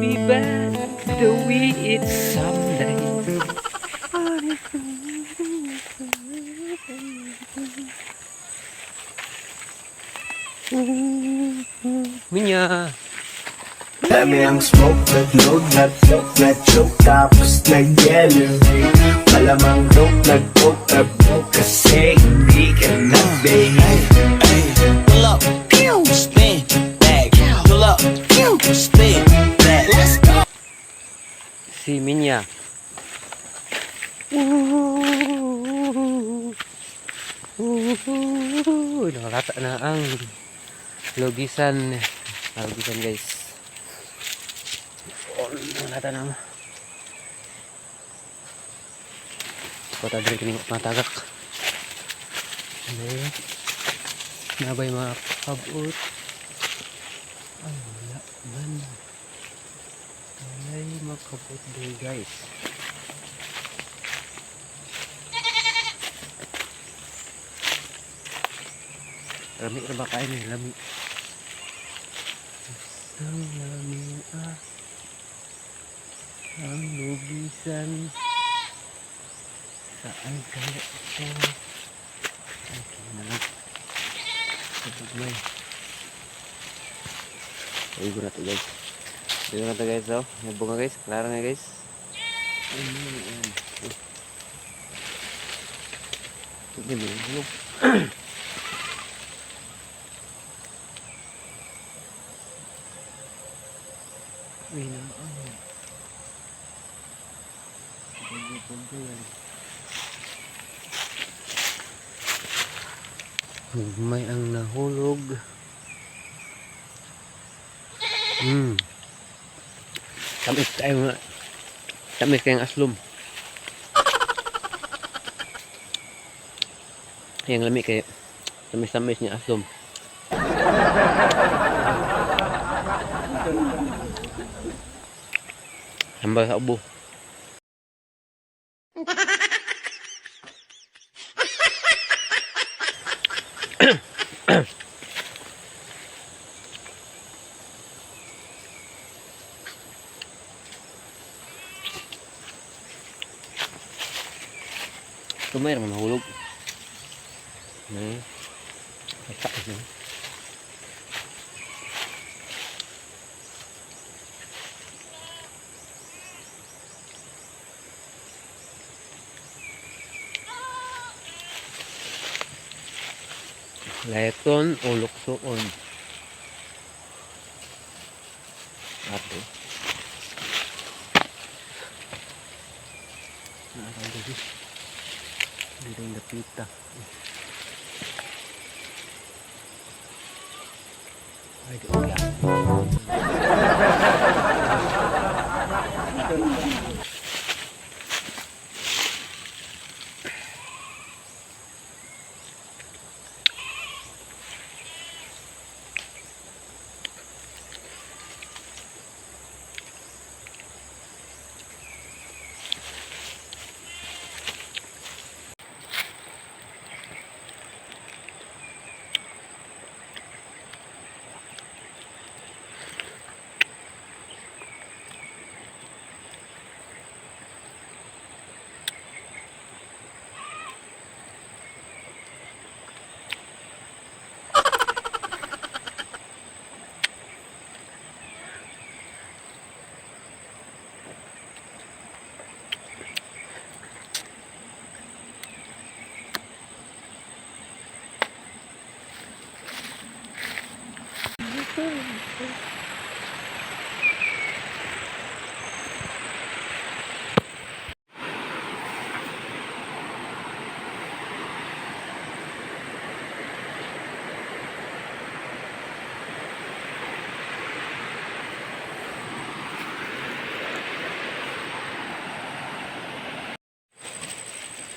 me back the way it's someday. Minya. Dami ang smoke, nag-load, nag-float, nag-choke, tapos nag-elevate. Malamang dope, nag-coke, nag-broke kasi hindi ka nag-behave. Ay, pull up, pew, spin back. Pull up, pew, spin back. Let's go. Si Minya. Nakalata na ang logisan. Logisan, guys. Oh, nakalata na. Kota diri kini matagak. Ano? Nabay mga kabot. Ay, wala man. Walay makabot diri, guys. Lami ra ba kain eh, lami. Isang lami ah. Ang lugisan. Saan kaya ito? Ay, kaya na lang. Sa. Ay, na to, guys. Igo na to, guys, oh. May bunga, guys. Klaro na, guys. Ay, ayan. Oh. Hindi mo yung Uy, na ano. Bago-bago yan. May ang nahulog. Tamis tayo nga. Tamis kayong aslom. Yang lami kay tamis-tamis niya aslom. Hambal sa ubo. Kamay naman nahulog. Ay, sakit na. Layton o luksoon. Ate. Nakakang gabi. Dito yung dapita. Ay, di uya.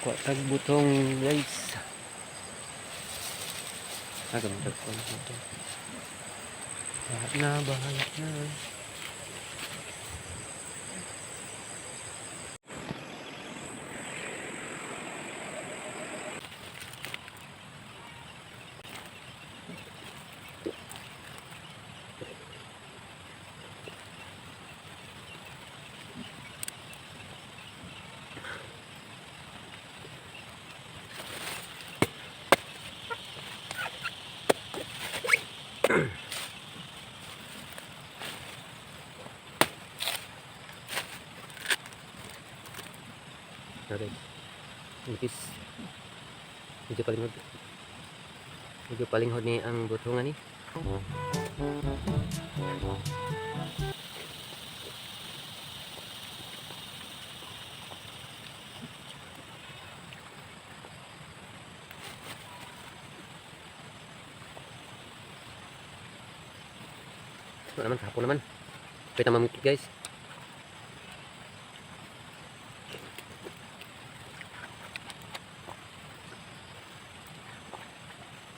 Kuha tag butong, guys. Ah, gamit ko na ito. Bahala na, bahala na. Guys. Nipis. Medyo palinghod. Medyo palinghod ni ang butungan ni. Wala naman, kahapon naman. Pwede naman, guys.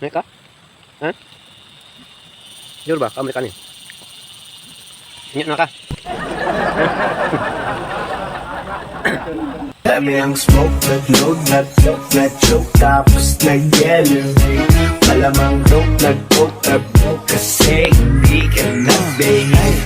May ka? Ha? Jur ba? Kamali ka ni. Ingat na ka. Dami ang smoke, nag-load, nag-joke, nag-choke, tapos nag-elevate. Malamang dope, nag-coke, nag-broke kasi hindi ka nag-behave.